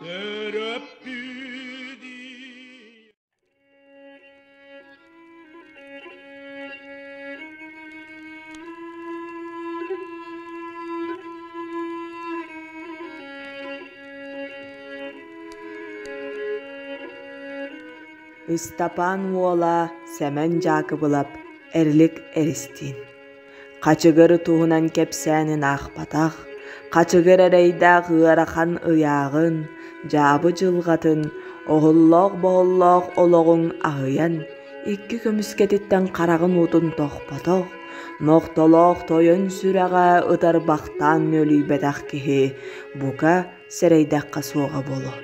Төрөппүт Ыстапаан уола Сэмэн Дьаакыбылап Эрилик Эристиин Хачыгыр туһунан кэпсээнин аахпатах, хачыгыр эрэйдээх ыарахан ыйааҕын, дьаабы дьылҕатын, оһоллоох-боһоллоох олоҕуҥ аһыйан, икки көмүскэтиттэн хараҕын уутун тохпотох, нохтолоох тойон сүрэҕэ ытарбахтаан нүөлүйбэтэх киһи, бука, сэрэйдэххэ суоҕа буолуо.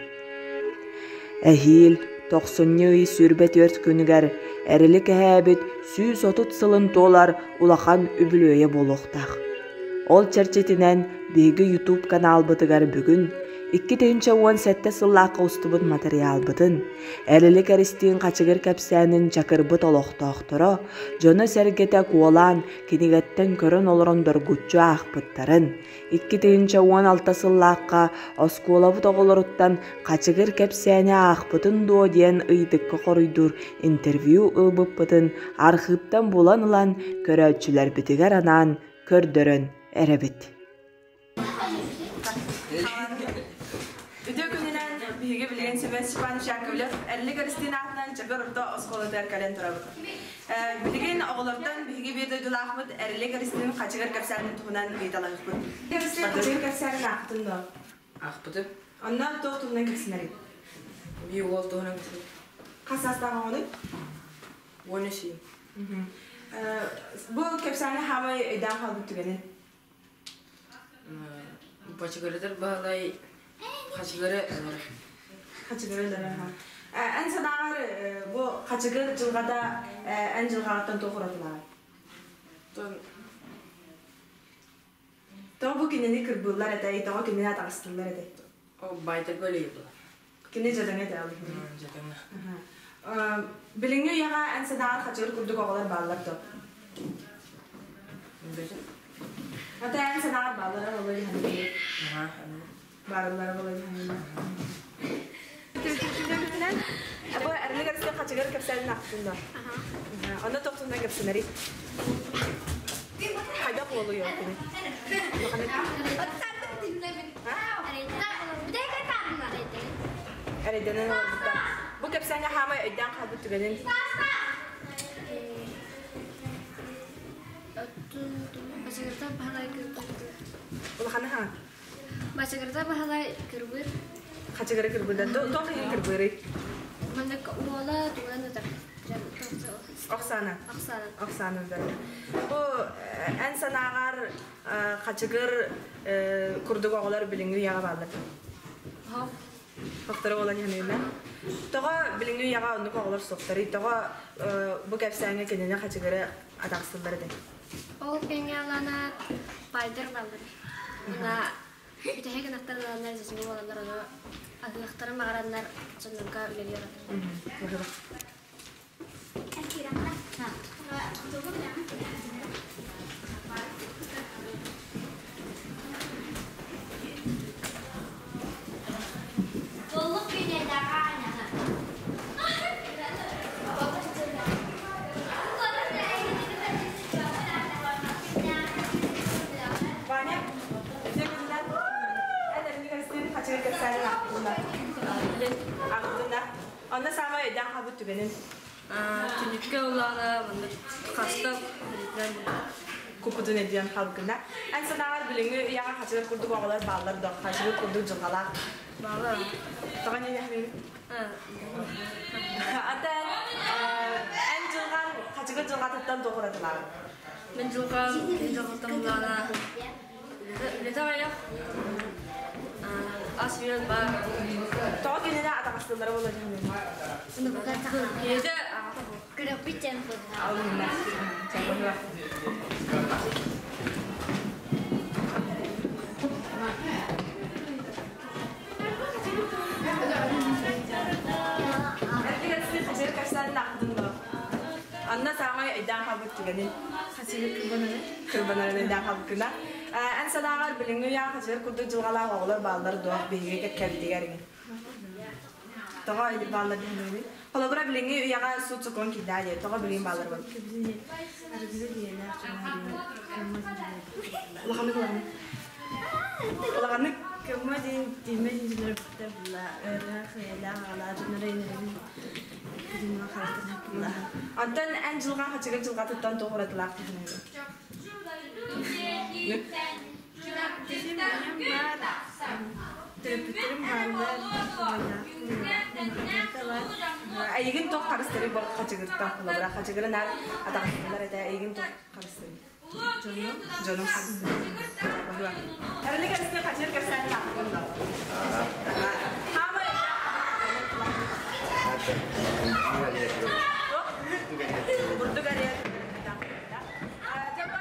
Эһиил тохсунньу ый 24 күнүгэр Эрилик эһээбит 130 сылын туолар улахан үбүлүөйэ буолуохтаах. Ол чэрчитинэн биһиги YouTube каналбытыгар бүгүн 2017 сыллаахха устубут матырыйаалбытын Эрилик Эристиин Хачыгыр кэпсээнин Чакырбыт олохтоохторо, дьоно-сэргэтэ куолаан кинигэттэн көрөн олорон доргуччу аахпыттарын, 2016 сыллаахха оскуолабыт оҕолоруттан Хачыгыр кэпсээни аахпытын дуо диэн ыйытыкка хоруйдуур интервью ылбыппытын архыыптан булан ылан көрөөччүлэрбитигэр анаан көрдөрөн эрэбит. Үтүө күнүнэн биһиги билигин Семен Степанович Яковлев Эрилик Эристиин аатынан Чакыр орто оскуолатыгар кэлэн турабыт. Билигин оҕолортон биһиги биир дойдулаахпыт Эрилик Эристиин Хачыгыр кэпсээнин туһунан ыйыталаһыахпыт. Эристиин Хачыгыр кэпсээнин аахпытын дуо? Аахпытым. Онно туох туһунан кэпсэнэрий? Биир уол туһунан кэпсэнэр. Хас саастаах оҕонуй? 13 Бу кэпсээни хаамай өйдөөн хаалбыт түгэнин? Бачыгырытар Баһылай Хачыгыры өлөр. Хачыгыры өлөр. Эн санааҕар бу Хачыгыр дьылҕата эн дьылҕаҕыттан туох уратылааҕый? Тоҕо бу кинини кырбыыллар этэй, тоҕо кинини атаҕастыыллар этэй? Ол байтарга үлэйи буолар. Кини дьадаҥы этэ ол иһин. Дьадаҥы. Билиҥҥи үйэҕэ эн санааҕар хачыгыр курдук оҕолор бааллар дуо? Билбэтим. Ата эн санааҕар бааллара буолуо дии саныыбын. Баарыллара буолуо дии саныыбын. Бу Эрилик Эристиин хачыгыр кэпсээнин аахтын дуо? Онно тохтунна кэпсэнэрий? Хайдах уолуйуо кини? Эрэйдэнэн олорбута. Бу кэпсээҥҥэ хаамай өйдөөн хаалбыт түгэнин Бачыгырта Баһылай кырбыр. Улахана хаҥа. Бачыгырта Баһылай кырбыр. Хачыгыры кырбыда. Туох иһин кырбыырый? Маннык уола тугунан ытар. Оксана. Оксана. Оксана да. Бу эн санааҕар хачыгыр курдук оҕолор билиҥҥи үйэҕэ бааллар. Хохторо буолан иһэн Тоҕо билиҥҥи үйэҕэ оннук оҕолор суохтарый? Тоҕо бу кэпсээҥҥэ кинини хачыгыры атахсыллар этэ? Ол кэмҥэ ылана пайдар баллар. Уна бүтэһик ынахтар ыланнар дьэсиҥэ буолаллар ону аһыахтарын баҕараннар дьоннорго үлэлиир Ваня, эн эринигэр хачыгыр кэпсээнин аахтынна. Аахтынна. Онно саамай өйдөөн хаалбыт түгэнин? Түннүккэ ыллаана маннык хаста Купутун өйдөөн хаалбыккына. Эн санааҕар билиҥҥи үйэҕэ хачыгыр курдук оҕолор бааллар дуо? Хачыгыр курдук дьылҕалаах. Баалар. Тоҕо не Ата эн дьылҕан хачыгыр дьылҕатыттан туох уратылааҕый? Мин дьылҕам кини дьылҕаттан ыллаана үлэтэ аҕыйах ас үөл баар. Тоҕо кинини атаҕастыыллара буолла дьаһанын? Ийэтэ Анна саамай өйдөөн хаалбыт түгэнин. Кырбанарын өйдөөн хаалбыккына. Эн санааҕар билиҥҥи үйэҕэ хачыгыр курдук дьылҕалаах оҕолор бааллар дуо биһиги кэккэбитигэр иҥин? Тоҕо бааллар диһинэбит? Холобура билиҥҥи үйэҕэ суут-сокуон киирдэ диye. Тоҕо билигин бааллар буолла? Улаханнык улаханнык. Улаханнык. Көмө диэн тиимэ дьоннор быттар була ыарыһах ыйалаах аҕалаах дьоннор инэрин күдүммэ харахтан була. Онтон эн дьылҕа хачыгыр дьылҕатыттан туох уратылаах диһинэбит? Төрөппүттэрим бааллар, Эйигин туох харыстырый бу хачыгыртан холобура хачыгырын аар атаҕастыылар этэ эйигин туох харыстырый Дьонум. Дьонум харыстырый. Эрли кэпсии хачыгыр кэпсээн таахпын да. Хаамай Бурдук эрийэр. Дьаба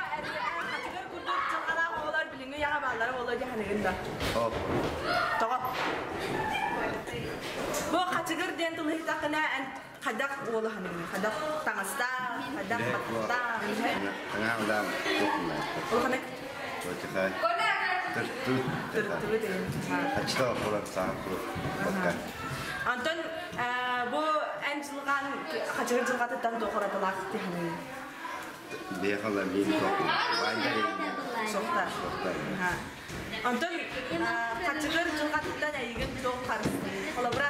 хачыгыр курдук дьылҕалаах оҕолор билиҥҥи үйэҕэ бааллара буолуо дии саныыгын да? Тоҕо? Бу хачыгыр диэн тылы иһиттэххинэ эн хайдах уолу саныыгын? Хайдах таҥастаах, хайдах баттахтаах? Улаханнык? Онтон бу эн дьылҕаан хачыгыр дьылҕатыттан туох уратылаах дии саныыгын? Сохтар. Онтон хачыгыр дьылҕатыттан эйигин туох харыстыыр? Холобура,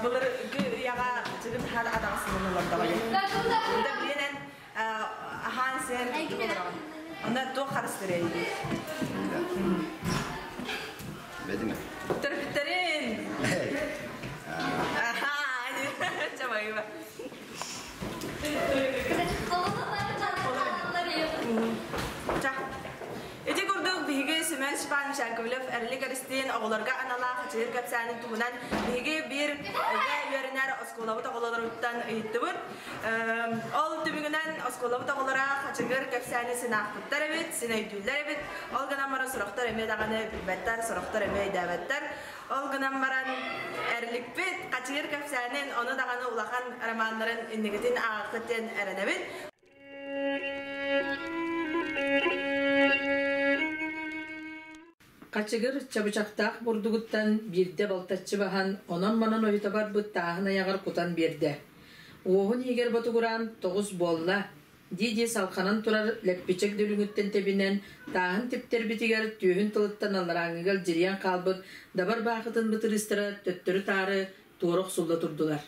былыргы үйэҕэ хачыгыр хаһан атаҕасынан олордоҕо дии. Онто билинэн аһаан сиэн курдук олороҕун. Онно туох харыстыыр эйигин? Төрөппүттэрин! Аха, чабайыба. Ити курдук биһиги Семен Степанович Яковлев Эрилик Эристиин оҕолорго аналаах хачыгыр кэпсээнин туһунан биһиги биир эгэ үөрэнэр оскуолабыт оҕолоруттан ыйыттыбыт. Ол түмүгүнэн оскуолабыт оҕолоро хачыгыр кэпсээни син аахпыттар эбит, син өйдүүллэр эбит. Ол гынан баран сорохтор эмиэ даҕаны билбэттэр, сорохтор эмиэ өйдөөбөттөр. Ол гынан баран Эрликпит хачыгыр кэпсээнин, ону даҕаны улахан романнарын инникитин ааҕыаххыт диэн эрэнэбит. Хачыгыр чабычахтаах бурдугуттан биирдэ балтаччы баһан, онон-манан ойута барбыт тааһын айаҕар кутан биэрдэ. Уоһун иһигэр ботугураан тоҕус буолла, дии-дии салханан турар лэппичэк дүлүҥүттэн тэбинэн, тааһын типтэрбитигэр түөһүн тылыттан алларааҥҥыга илдьирийэн хаалбыт дабар баахытын бытырыыстара төттөрү-таары туора охсулла турдулар.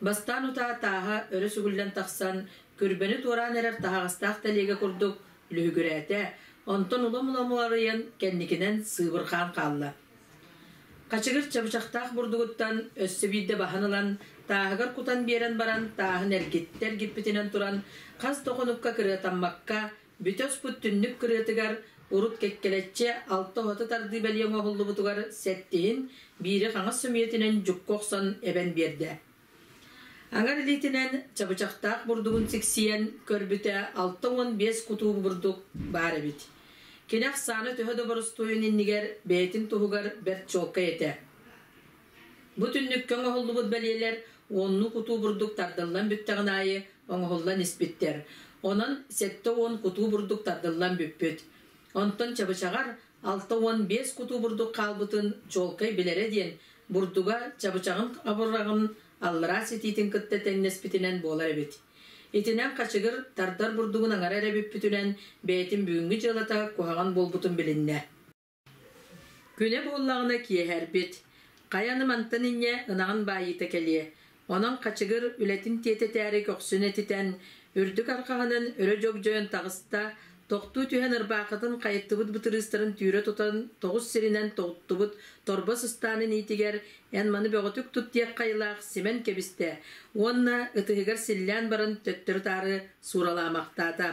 Бастаан утаа тааһа өрө сүгүллэн тахсан, күрбэни туораан эрэр таһаҕастаах тэлиэгэ курдук лүһүгүрээтэ, онтон улам-улам уларыйан, кэнникинэн сыыбырҕаан хаалла. Хачыгыр чабычахтаах бурдугуттан өссө биирдэ баһан ылан, тааһыгар кутан биэрэн баран, тааһын эргиттэ эргиппитинэн туран, хас да хонукка кырыатаммакка, бүтэ оспут түннүк кырыатыгар урут кэккэлэччи алта оһото тардыы бэлиэ оҥоһуллубутугар сэттиһин биири хаҥас сөмүйэтинэн дьукку охсон эбэн биэрдэ. Аҥар илиитинэн чабычахтаах бурдугун сиксийэн көрбүтэ 65 кутуу бурдук баар эбит. Кини ахсаана төһө да боростуойун иннигэр бэйэтин туһугар бэрт чуолкай этэ. Бу түннүккэ оҥоһуллубут бэлиэлэр уоннуу кутуу бурдук тардыллан бүттэҕин аайы оҥоһуллан испиттэр. Онон 70 кутуу бурдук тардыллан бүппүт. Онтон чабычаҕар 65 кутуу бурдук хаалбытын чуолкай билэрэ диэн, бурдуга чабычаҕын абыраҕын аллараа ситиитин кытта тэҥнэспитинэн буолар эбит. Итинэн Хачыгыр тардар бурдугун аҥара эрэ бүппүтүнэн бэйэтин бүгүҥҥү дьыалата куһаҕан буолбутун билиннэ. Күнэ буоллаҕына киэһэрбит. Хайа аны мантан инньэ ынаҕын баайыыта кэлиэ. Онон Хачыгыр үлэтин тиэтэтээри көхсүн этитэн, үрдүк арҕаһынан өрө дьогдьойон таҕыста, тохтуу түһэн ырбаахытын хайыттыбыт бытырыыстарын түүрэ тутан тоҕус сиринэн тоҕуттубут торбос ыстаанын иитигэр эн маны бөҕөтүк тут диэх хайылаах симэн кэбистэ уонна ытыһыгар силлээн баран төттөрү-таары сууралаамахтаата.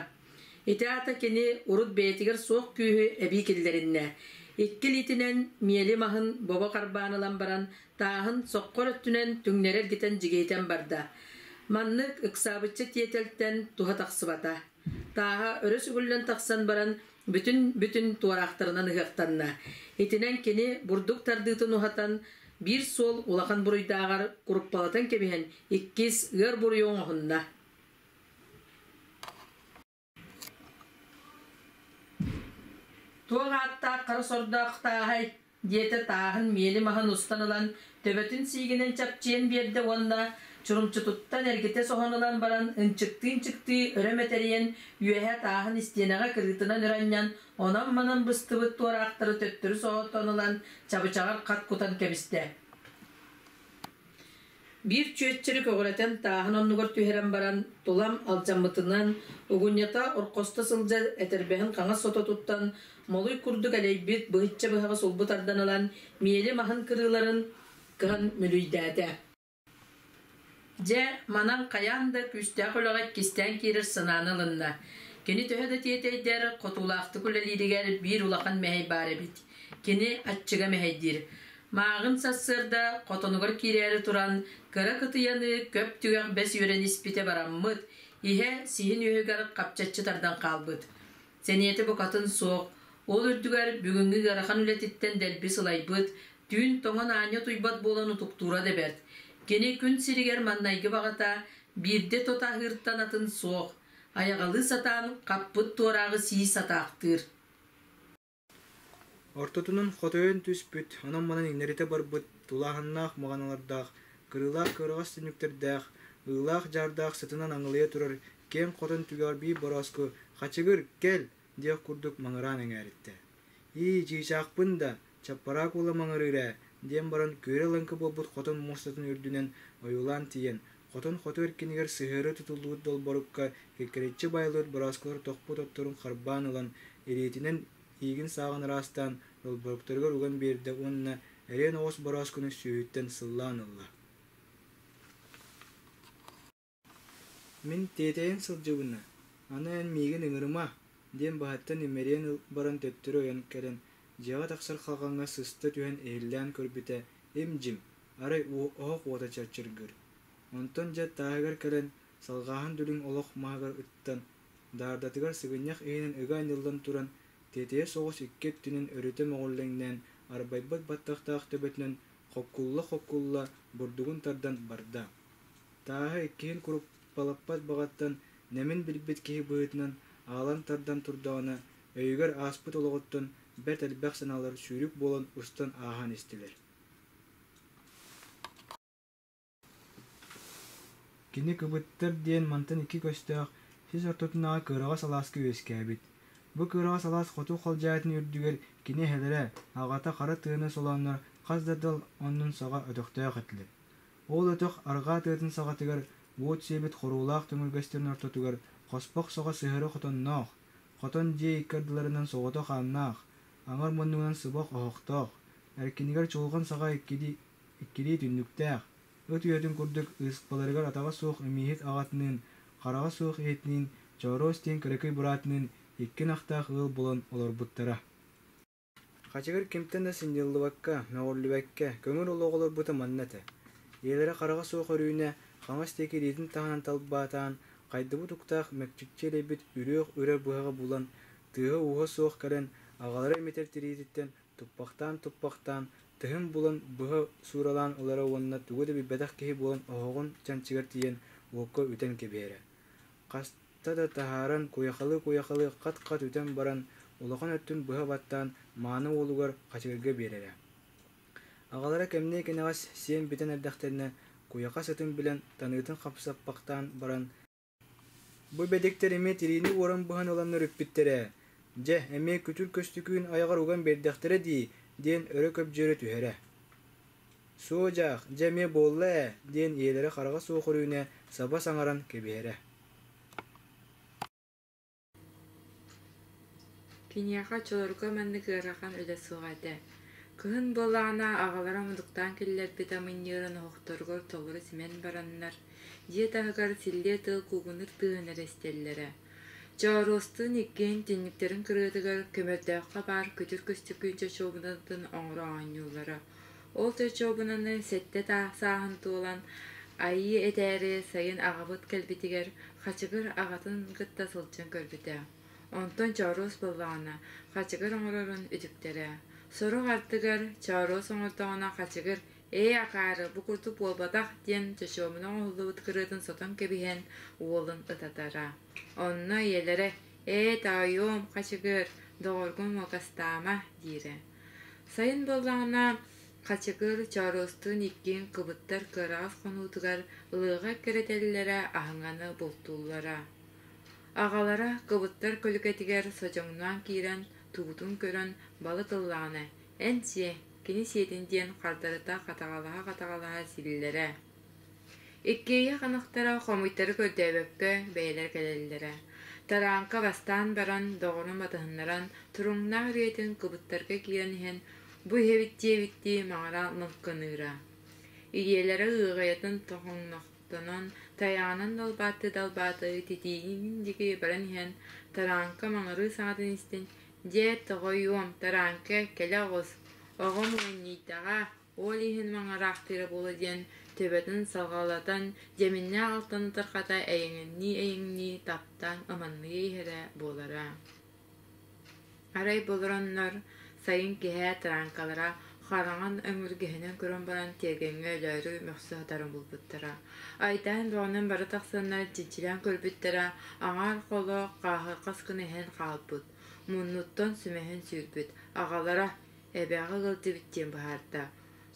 Ити аата кини урут бэйэтигэр суох күүһү эбии киллэриннэ. Икки илиитинэн миэли маһын бобо харбаан ылан баран, тааһын соххор өттүнэн түҥнэри эргитэн дьигиһитэн барда. Маннык ыксаабычча тиэтэлтэн туһа тахсыбата. Тааһа өрө сүгүллэн тахсан баран, бүтүн-бүтүн туораахтарынан ыһыахтанна. Итинэн кини бурдук тардыытын уһатан, биир суол улахан буруйдааҕар куруппалатан кэбиһэн, иккис ыар буруйу оҥоһунна. Туох ааттаах хара сордоох тааһай диэтэ тааһын миэли маһын устан ылан төбөтүн сиигинэн чапчыйан биэрдэ уонна чурумчутуттан эргитэ соһон ылан баран ынчыктыы-ынчыктыы өрө мэтэрийэн үөһэ тааһын истиэнэҕэ кырыытынан өрө анньан онон-манан быстыбыт туораахтары төттөрү соһотон ылан чабычаҕар хат кутан кэбистэ. Биир чүөччэри көҕүрэтэн тааһын оннугар түһэрэн баран, тулам алдьаммытынан, угунньата орхосто сылдьар этэрбэһин хаҥас сототуттан молуй курдук элэйбит быһычча быһаҕы сулбу тардан ылан, миэли маһын кырыыларын кыһан мүлүйдээтэ. Дьэ, манан хайаан да күүстээх үлэҕэ иккистээн киирэр санааны ылынна. Кини төһө да тиэтэйдэр, хотуулаахтык үлэлииригэр биир улахан мэһэй баар эбит. Кини аччыга мэһэйдиир. Мааҕын сарсыарда хотонугар киирээри туран, кыра кытыйаны көп түгэх бэс үөрэн испитэ бараммыт, иһэ сиһин үөһүгэр хапчаччы тардан хаалбыт. Сэниэтэ букатын суох, ол үрдүгэр бүгүҥҥү ыарахан үлэтиттэн дэлби сылайбыт, түүн тоҥон аанньа утуйбат буолан утуктуура да бэрт. Кини күн сиригэр маннайгы баҕата биирдэ тото аһыыртан атын суох, айаҕалыы сатаан хаппыт туорааҕы сии сатаахтыыр. Ортотунан хотойон түспүт, онон-манан иҥнэритэ барбыт тулааһыннаах маҕаналардаах, кырыылаах кыараҕас түннүктэрдээх, ыылаах-дьаардаах сытынан аҥылыйа турар киэҥ хотон түгэҕэр биир борооску «Хачыгыр, кэл!» диэх курдук маҥыраан эҥээриттэ. «Ии, чыычаахпын да, чаппараак уола маҥырыыр ээ» диэн баран күөрэ-лаҥкы буолбут хотон муостатын үрдүнэн ойуулаан тиийэн, хотон хоту эркинигэр сыһыары тутуллубут долборукка киккириччи баайыллыбыт борооскулар тохпут отторун харбаан ылан, илиитинэн иигин-сааҕын ыраастаан, долборуктарыгар уган биэрдэ уонна эриэн оҕус борооскуну сүүһүттэн сыллаан ылла. Мин тиэтэйэн сылдьыбына, аны эн миигин ыҥырыма, диэн баһыттан имэрийэн баран төттөрү ойон кэлэн, дьиэҕэ тахсар халҕаҥҥа сыста түһэн иһиллээн көрбүтэ им-дьим, арай оһох уота чарчыргыыр. Онтон дьэ тааһыгар кэлэн, салҕааһын дүлүҥ олох маһыгар ыттан, Даардатыгар сыгынньах иһинэн ыга анньыллан туран, тиэтэйэ соҕус икки өттүнэн өрүтэ мөҕүллэҥнээн, арбайбыт баттахтаах төбөтүнэн хоккулла-хоккулла бурдугун тардан барда. Тааһа иккиһин куруппалаппат баҕаттан нэмин билбит киһи быһыытынан аалан тардан турдаҕына, өйүгэр ааспыт олоҕуттан бэрт элбэх санаалар сүүрүк буолан устан ааһан истилэр. Кини кыбыттар диэн мантан икки көстөөх сис ортотунааҕы кыараҕас алааска үөскээбит. Бу кыараҕас алаас хоту халдьаайытын үрдүгэр кини эһэлэрэ, аҕата хара тыаны солооннор хас да дал оннун саҕа өтөхтөөх этилэр. Ол өтөх арҕаа тыатын саҕатыгар уот сиэбит хоруулаах төҥүргэстэрин ортотугар хоспох соҕо сыһыары хотонноох, хотон дьиэ икки ардыларынан соҕотох ааннаах, аҥар муннугунан сыбах оһохтоох, эркинигэр чулҕан саҕа иккилии иккилии түннүктээх, ыт үйэтин курдук ыыспаларыгар атаҕа суох эмииһит аҕатыныын, хараҕа суох ийэтиниин Чооруос диэн кыракый быраатыныын икки ынахтаах ыал буолан олорбуттара. Хачыгыр кимтэн да сынньыллыбакка, мөҕүллүбэккэ, көҥүл олоҕу олорбута манна этэ. Ийэлэрэ хараҕа суох Өрүүнэ хаҥас диэки илиитин таһынан талбаатаан, хайдыбыт уктаах мэкчикчи элэйбит үрүөх үрэр быһаҕы булан, тыаһа-ууһа суох кэлэн, аҕалара имитэр тириититтэн Туппахтаан-туппахтаан, тыһын булан быһа сууралаан ылара уонна тугу да билбэтэх киһи буолан оһоҕун чанчыгар тиийэн уокка үтэн кэбиһэрэ. Хаста да таһааран куйахалыы-куйахалыы хат-хат үтэн баран, улахан өттүн быһа баттаан мааны уолугар хачыгырга биэрэрэ. Аҕалара кэмниэ кэнэҕэс сиэн бүтэн эрдэхтэринэ куйаха сытын билэн таныытын хапсаппахтаан баран Бу бэдиктэр эмиэ тириини уоран быһан ыланнар үппүттэрэ, дьэ, эмиэ күтүр көстүкүүн айаҕар уган биэрдэхтэрэ дии, диэн өрө көбдьүөрэ түһэрэ. Суо-дьаах, дьэ эмиэ буолла ээ, диэн ийэлэрэ хараҕа суох Өрүүнэ саба саҥаран кэбиһэрэ. Киниэхэ оччолорго маннык ыарахан үлэ суох этэ. Кыһын буоллаҕына аҕалара мутуктаан киллэрбит амынньыарын оһохторугар толору симэн бараннар, дьиэ таһыгар силлиэ тыал куугунуур тыаһын эрэ истэллэрэ. Чооруостуун иккиэн түннүктэрин кырыатыгар көмөрдөөххө баар күтүр көстөкүүн чочуобунатын оҥоро оонньууллара. Ол чочуобунаны сэттэ сааһын туолан, айыы этээри сайын аҕабыт кэлбитигэр Хачыгыр аҕатын кытта сылдьан көрбүтэ. Онтон Чооруос буоллаҕына, Хачыгыр оҥорорун үтүктэрэ. Сорох ардыгар Чооруос оҥордоҕуна Хачыгыр «Ээ, акаары, бу курдук буолбатах» диэн чочуобуна оҥоһуллубут кырыатын сотон кэбиһэн уолун ытатара. Онно ийэлэрэ «Ээ, тоойуом, Хачыгыр, Доҕоргун муокастаама диирэ. Сайын буоллаҕына Хачыкыр Чооруостуун иккиэн кыбыттар кыараҕас хонуутугар ылыаҕа эккирэтэллэрэ, аһыҥаны бултууллара. Аҕалара кыбыттар көлүкэтигэр содьоҥноон киирэн тугутун көрөн балык ыллаҕына, «Эн сиэ, кини сиэтин» диэн хардарыта хатаҕалаһа-хатаҕалаһа сииллэрэ. Иккиэйэх ынахтара хомуйтары көрдөөбөккө бэйэлэрэ кэлэллэрэ. Тарааҥка бастаан баран, доҕорун батыһыннаран, туруҥнаах үрүйэтин кыбыттарга киирэн иһэн, бу иһэбит диэбиттии маҥара лыҥкыныыра. Ийэлэрэ ыаҕайатын тоһоҥнохтонон, тайаҕынан далбаатыы-далбаатыы титиигин диэки баран иһэн, Тарааҥка маҥырыы саҥатын истэн, «Дьэ, тоҕойуом, Тарааҥка, кэлэ оҕус, оҕом ыанньыйдаҕа, ол иһин маҥыраахтыыра буолуо» диэн төбөтүн салҕалатан, дьэминнээх алтаны тархата эйэҥнии-эйэҥнии таптаан ыманныйа иһэрэ буолара. Арай болороннор сайын киэһэ тырааҥкалара хараҥан өҥүргэһинэн көрөн баран тиэргэҥҥэ өлөөрү мөхсө сытарын булбуттара. Айдаан бөҕөнөн бары тахсаннар чинчилээн көрбүттэрэ, аҥаар холо хааһырҕас гына иһэн хаалбыт, муннуттан сүмэһин сүүрбүт, аҕалара эбэҕэ ыалдьыбыт диэн быһаарда.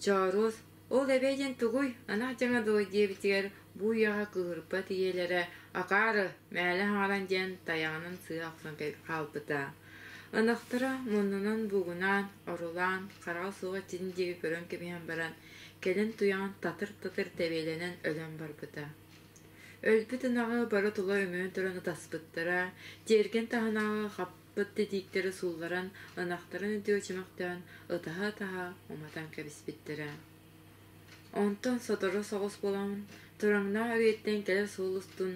Чооруос ол эбээ диэн тугуй, ынах дьаҥа дуо диэбитигэр бу үйэҕэ кыыһырбат ийэлэрэ акаары, мээлэ хаҥаран диэн тайаҕынан сыыһа охсон хаалбыта. Ынахтара муннунан буугунаан, орулаан, хараҕа суох иччитин диэки көрөн кэбиһэн баран, кэлин туйаҕын татыр-татыр тэбиэлэнэн өлөн барбыта. Өлбүт ынаҕы бары тула үҥөн туран ытаспыттара, тиэргэн таһынааҕы хаппыт титииктэри суулларан, ынахтарын үтүө чөмөхтөөн ытаһа-ытаһа уматан кэбиспиттэрэ. Онтон сотору соҕус буолан, тураҥнаах үрүйэттэн кэлэр суол устун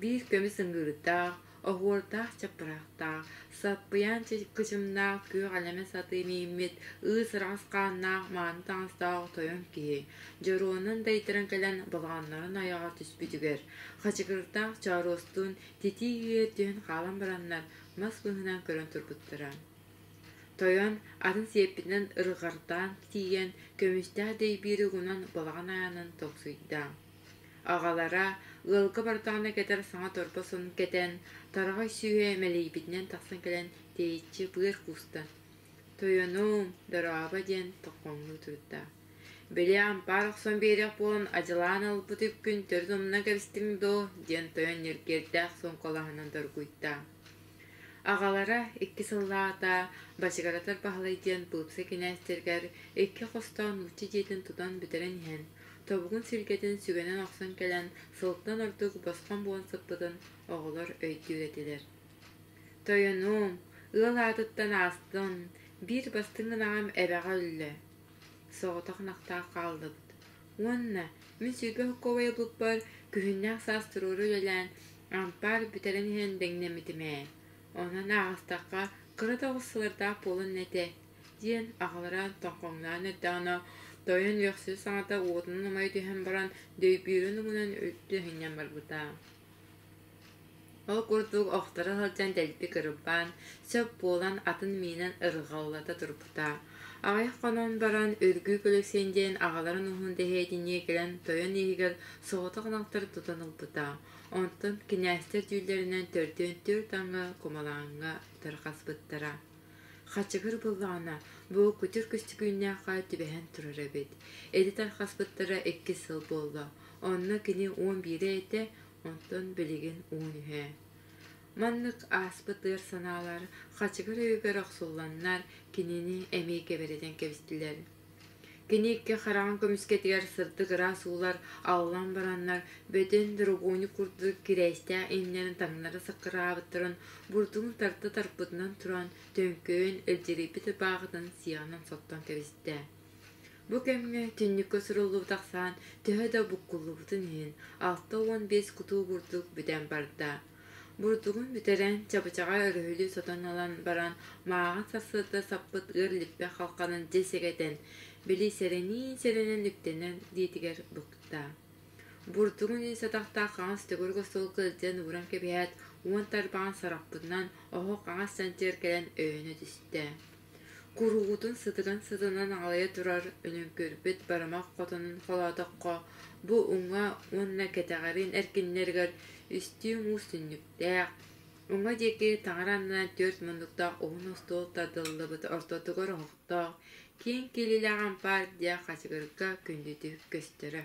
биир көмүс ыҥыырдаах, оһуордаах чаппыраахтаах, саппыйаан кычымнаах күөх элэмэ сатыы мииммит, ыыс-ыраҕас хааннаах мааны таҥастаах тойон киһи дьоруонун дайтаран кэлэн балаҕаннарын айаҕар түспүтүгэр, хачыгырдаах чооруостуун титии үөһэ түһэн хаалан бараннар мас быыһынан көрөн турбуттара. Тойон атын сиэппитинэн ырҕардаан тиийэн, көмүстээх дэйбиири угунан балаҕан аанын тоҥсуйда. Аҕалара ыалга бардаҕына кэтэр саҥа торбос сонун кэтэн, тараҕай сүүһэ мэлийбитинэн тахсан кэлэн тэйиччи быар куустан «Тойонум, дорообо» диэн тоххоҥнуу турда. «Били ампаар охсон биэриэх буолан адьалаан ылбыт үпкүн төрүт умнан кэбистиҥ дуо?» диэн тойон ньиргиэрдээх суоҥкалаһынан доргуйда. Аҕалара икки сыллааҕыта Бачыгаратар Баһылай диэн быыпса кинээстэригэр икки хостоон нуучча дьиэтин тутан бүтэрэн иһэн, тобугун силгэтин сүгэнэн охсон кэлэн сылтан ордук босхоҥ буолан сыппытын оҕолор өйдүүр этилэр. «Тойонуом, ыал аатыттан аастым, биир бастыҥ ынаҕым эбэҕэ өллө, соҕотох ынахтаах хааллыбыт уонна мин 20 холкуобай ылбыппар күһүннээх саас туруору үлэлээн ампаар бүтэрэн иһэн дэҥнэммитим ээ, онон ааҕыстахха кыра да оҕус сылардаах буолан этэ» диэн аҕалара тоҥхоҥноон эрдэҕинэ тойон үөхсүү саҥата уотунан умайа түһэн баран дөйбүөрүн угунан үлтү иһинньэн барбыта. Ол курдук охторо сылдьан дэлби кырбаан, сөп буолан атын миинэн ырҕаллата турбута. Аҕыйах хонон баран Үргүү Көлөксүөн диэн аҕаларын уһун дэһиэтинньигэ кэлэн тойон иһигэр соҕотох ынахтары тутан ылбыта. Онтон кинээстэр дьүүллэринэн төрдүөн түөрт аҥы кумалааҥҥа тарҕаспыттара. Хачыгыр буоллаҕына, бу күтүр көстүкүүннээххэ түбэһэн турар эбит. Эти тарҕаспыттара икки сыл буолла. Онно кини 11-э этэ, онтон билигин 13-э. Маннык ааспыт ыар санаалар хачыгыр өйүгэр охсулланнар кинини эмиэ кэбирэтэн кэбистилэр. Кини икки хараҕын көмүскэтигэр сырдык ыраас уулар аллан бараннар бөтөн дорогуонньук курдук кирээстээх иннэрин таҥнары саккыраабыттарын бурдугун тарда тарпытынан туран төҥкөйөн илдьирийбит ырбааҕытын сиэҕинэн соттон кэбистэ. Бу кэмҥэ түннүккэ суруллубут ахсаан төһө да буккуллубутун иһин 65 кутуу бурдук бүтэн барда. Бурдугун бүтэрэн, чабычаҕа өрүһүлүү сотон ылан баран, мааҕын сарсыарда саппыт ыар липпэ халханын дьэ сэгэтэн, били сэрэниин-сэрэнэн үктэнэн диэтигэр букта. Бурдугун ис атахтаах хаҥас төгүрүк остуолга илдьэн ууран кэбиһээт, уон тарбаҕын сараппытынан оһох хаҥас сантиэр кэлэн өйөнө түстэ. Куруутун сытыган-сытынан аҕалайа турар өлүҥкүрбүт барымах хотонун холоотоххо, бу уҥа уонна кэтэҕэриин эркиннэригэр үстүү муус түннүктээх, Уҥа диэки таҥара аннынан түөрт муннуктаах уһун остуол тардыллыбыт ортотугар оһохтоох, киэҥ киэлилээх ампаар диэх хачыгырга күндүтүк көстөрө.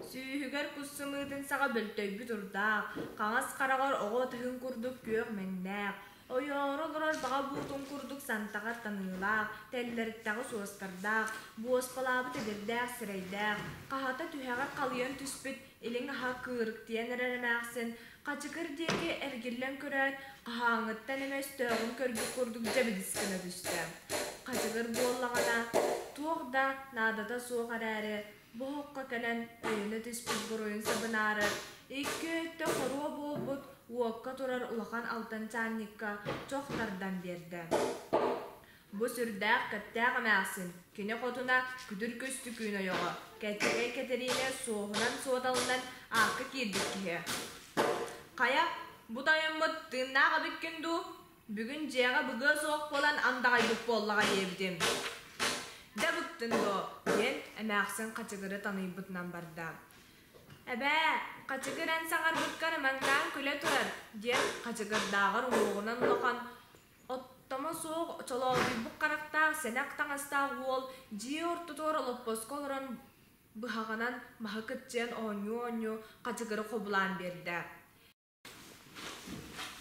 Сүүһүгэр кус сымыытын саҕа бөлтөйбүт урдаах, хаҥас хараҕар оҕо ытыһын курдук күөх мэҥнээх, ойоору олорор баҕа буутун курдук сантаҕар таныылаах, тэллэриттэҕи суостардаах, буоспалаабыт эдэрдээх сирэйдээх, хаһата түһэҕэр халыйан түспүт илиҥ аһа кыырыктыйан эрэр эмээхсин Хачыкыр диэки эргиллэн көрөөт, хаһааҥҥыттан эмэ өстөөҕүн көрбүт курдук дьэбидис гына түстэ. Хачыгыр буоллаҕына, туох да наадата суох эрээри, бу оһоххо кэлэн өйөнө түспүт буруйун сабынаары, икки өттө хоруо буолбут уокка турар улахан алтан чаанньыкка чох тардан биэрдэ. Бу сүрдээх кэптээх эмээхсин, кини хотуна күтүр көстүкүүн ойоҕо, Кэтчэгэй Кэтэриинэ суоһунан-суодалынан аакка киирбит киһи. Хайа, бу тойоммут тыыннаах эбиккин дуу? Бүгүн дьиэҕэ быгыа суох буолан андаҕайбыт буоллаҕа диэбитим. Дьэ быктын дуо? диэн эмээхсин хачыгыры таныйбытынан барда. Эбээ, хачыгыр эн саҥарбыккар ымаҥнаан күлэ турар, диэн хачыгырдааҕар уҥуоҕунан улахан Оттомо суох чолоодуйбут харахтаах сэнэх таҥастаах уол дьиэ ортотугар олоппоско олорон быһаҕынан маһы кыччыйан оонньуу-оонньуу хачыгыры хобулаан биэрдэ.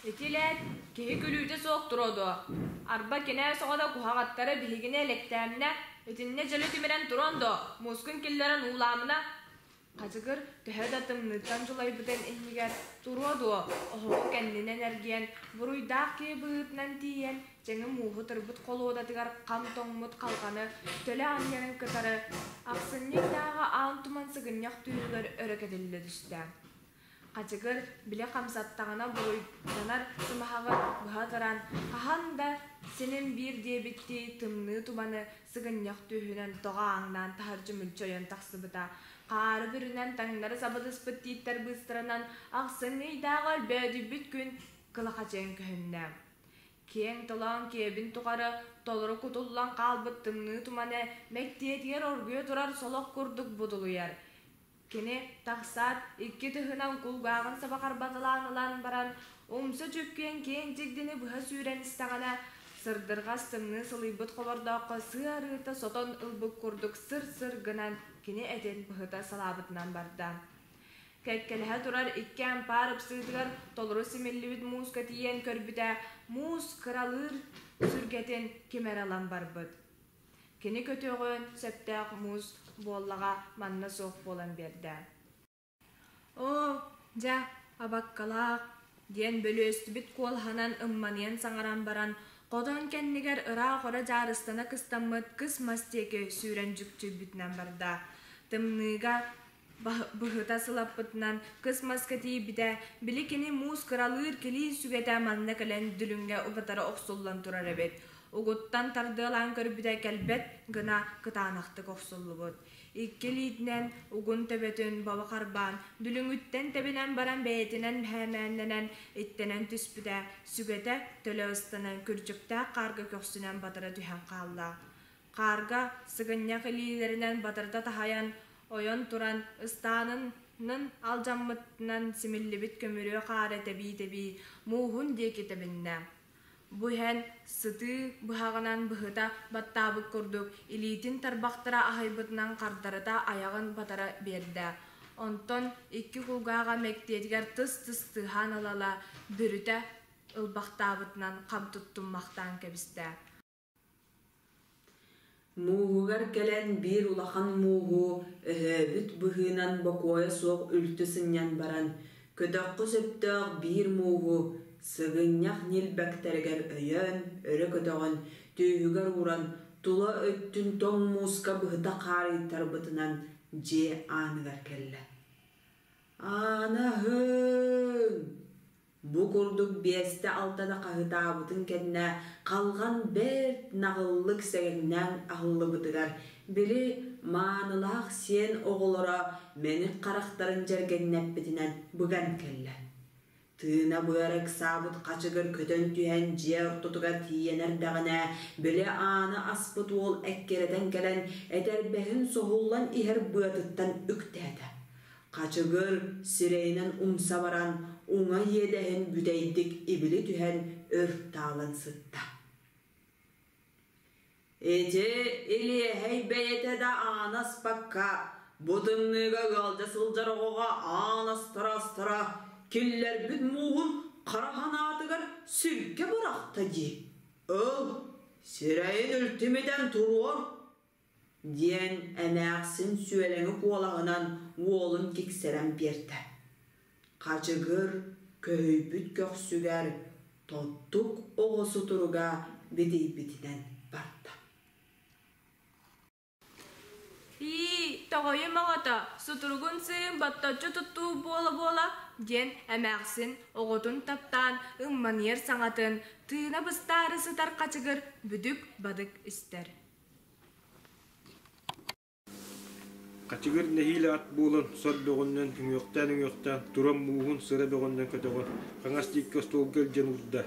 Ити илээт киһи күлүүтэ суох туруо дуо? Арба кинээс оҕото куһаҕаттара биһигини элэктээмнэ, итиннэ дьөлө тимирэн туруон дуо, муускун киллэрэн уулаамына Хачыгыр төһө да тымныыттан дьулайбытын иннигэр туруо дуо, оһоҕу кэннинэн эргийэн, буруйдаах киһи быһыытынан тиийэн, чэҥи мууһу тырбыт холуодатыгар хам тоҥмут халҕаны төлө анньарын кытары, ахсынньы ыйдааҕы аан туман сыгынньах түүнүгэр өрө кэтиллэ түстэ. Хачыгыр били хамсаттаҕына буруйданар сымаһаҕы быһа ытыран, хаһан да синим биир диэбиттии тымныы туманы сыгынньах түөһүнэн тоҕо ааҥнаан таһырдьа мүлчү ойон тахсыбыта. Хаары бүрүнэн таҥнары сабыдыспыт тииттэр быыстарынан ахсынньы ыйдааҕы өлбөөдүйбүт күн кылахачыйан көһүннэ. Киэҥ толоон киэбин тухары толору кутуллан хаалбыт тымныы туманы мэктиэтигэр оргуйа турар солох курдук будулуйар. Кини тахсаат, икки тыһынан кулгааҕын саба харбаталаан ылан баран, умса чүккүйэн киэҥ чигдини быһа сүүрэн истэҕинэ, сырдырҕас тымныы сылыйбыт хобордооххо сыа арыыта сотон ылбыт курдук сыр-сыр гынан кини этин быһыта салаабытынан барда. Кэккэлэһэ турар икки ампаар ыпсыытыгар толору симиллибит мууска тиийэн көрбүтэ, муус кыралыыр сүргэтин ким эрэ ылан барбыт. Кини көтүөҕүн сөптөөх муус буоллаҕа манна суох буолан биэрдэ. Оо, дьэ, абаккалаах, диэн бөлүөстүбүт куолаһынан ымманыйан саҥаран баран, хотон кэннигэр ыраах оро дьаарыстана кыстаммыт кыс мас диэки сүүрэн дьүкчүйбүтүнэн барда. Тымныыга быһыта сылаппытынан кыс маска тиийбитэ, били кини муус кыралыыр килии сүгэтэ манна кэлэн дүлүҥҥэ убатара охсуллан турар эбит. Угуттан тардыалаан көрбүтэ кэлбэт гына кытаанахтык охсуллубут. Икки илиитинэн угун төбөтүн баба харбаан, дүлүҥүттэн тэбинэн баран бэйэтинэн мэһээмээннэнэн иттэнэн түспүтэ, сүгэтэ төлө ыстанан күрдьүктээх хаарга көхсүнэн батара түһэн хаалла. Хаарга сыгынньах илиилэринэн батарыта таһайан, ойон туран, ыстаанынын алдьаммытынан симиллибит көмүрүө хаары тэбии-тэбии, мууһун диэки тэбиннэ. Бу иһэн сытыы быһаҕынан быһыта баттаабыт курдук илиитин тарбахтара аһыйбытынан хардарыта айаҕын батара биэрдэ. Онтон икки кулгааҕа мэктиэтигэр тыс-тыс тыаһаан ыла-ыла бүрүтэ ылбахтаабытынан хам туттуммахтаан кэбистэ. Мууһугар кэлэн биир улахан мууһу өһөөбүт быһыынан бокуойа суох үлтү сынньан баран, көтөххө сөптөөх биир мууһу сыгынньах ньилбэктэригэр өйөөн, өрө көтөҕөн, түөһүгэр ууран, тула өттүн тоҥ мууска быһыта хаарыйтарбытынан дьиэ ааныгар кэллэ. «Аанаһыҥ!» Бу курдук биэстэ-алтата хаһыытаабытын кэннэ халҕан бэрт наҕыллык сэгэҥнээн аһыллыбытыгар, били маанылаах сиэн оҕолоро мэник харахтарын дьэргэҥнэппитинэн быган кэллэ. Тыына-быара ыксаабыт хачыгыр көтөн түһэн дьиэ ортотугар тиийэн эрдэҕинэ, били ааны аспыт уол эккирэтэн кэлэн, этэрбэһин соһуллан иһэр быатыттан үктээтэ. Хачыгыр сирэйинэн умса баран, уҥа иэдэһин бүтэйдик ибили түһэн өр таалан сытта. Ити илиэһэй бэйэтэ да ааны аспакка, бу тымныыга ыалдьа сылдьар оҕоҕо аан астара-астара киллэрбит мууһун хара санаатыгар сиргэ бырахта дии. Ыл, сирэйин үлтүмүтэн туруор диэн эмээхсин сүөлэҥи куолаһынан уолун киксэрэн биэрдэ. Хачыгыр көһүйбүт көхсүгэр тоттук оҕо сутуруга битийбитинэн барда. Ии, тоҕойум оҕото, сутуругун сыыйын ботточчу туттуу буола-буола, диэн эмээхсин оҕотун таптаан ымманыйар саҥатын тыына быстаары сытар хачыгыр бүдүк-бадык истэр. Хачыгыр нэһиилэ ат буолан сор бөҕөннөн үҥүөхтээн-үҥүөхтээн туран мууһун сыра бөҕөннөн көтөҕөн хаҥас диэки остуолга илдьэн уурда.